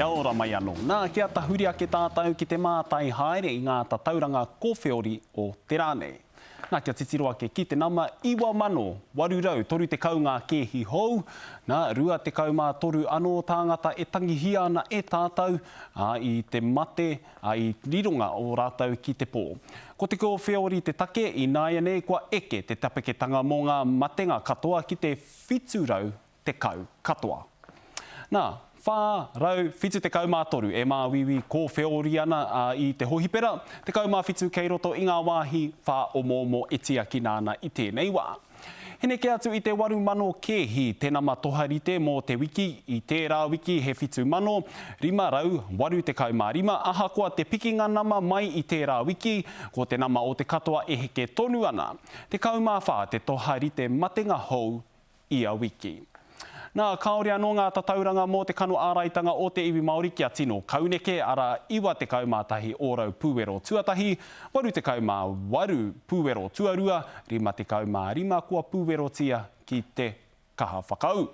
Kia ora mai anō. Nā, kia tahuri ake tātou ki te mātai haere i ngā tatauranga kōwheori o te rā nei. Nā, kia titiro ake ki te nama 9,830 ngā kēhi hou, nā, 23 anō tāngata e tangihia ana e tātou, ā, i te mate, ā, i rironga o rātou ki te pō. Ko te kōwheori te take, ināianei kua eke te tapeketanga mō ngā matenga katoa ki te 710 katoa. Nā, 473 e māuiui kōwheori ana i te hohipera, 17 kei roto i ngā wāhi whāomoomo e tiakina ana i tēnei wā. He neke atu i te 8,000 kēhi te nama toharite mō te wiki, i tērā wiki he 7,585, ahakoa te pikinga nama mai i tērā wiki, ko te nama o te katoa e heke tonu ana. 14 te toharite matenga hou ia wiki. Nā, kāore anō ngā tatauranga mō te kano āraitanga o te iwi Māori kia tino kauneke, arā, 91 ōrau pūwero tuatahi, 88 pūwero tuarua, 55 kua pūwerotia ki te kaha whakaū.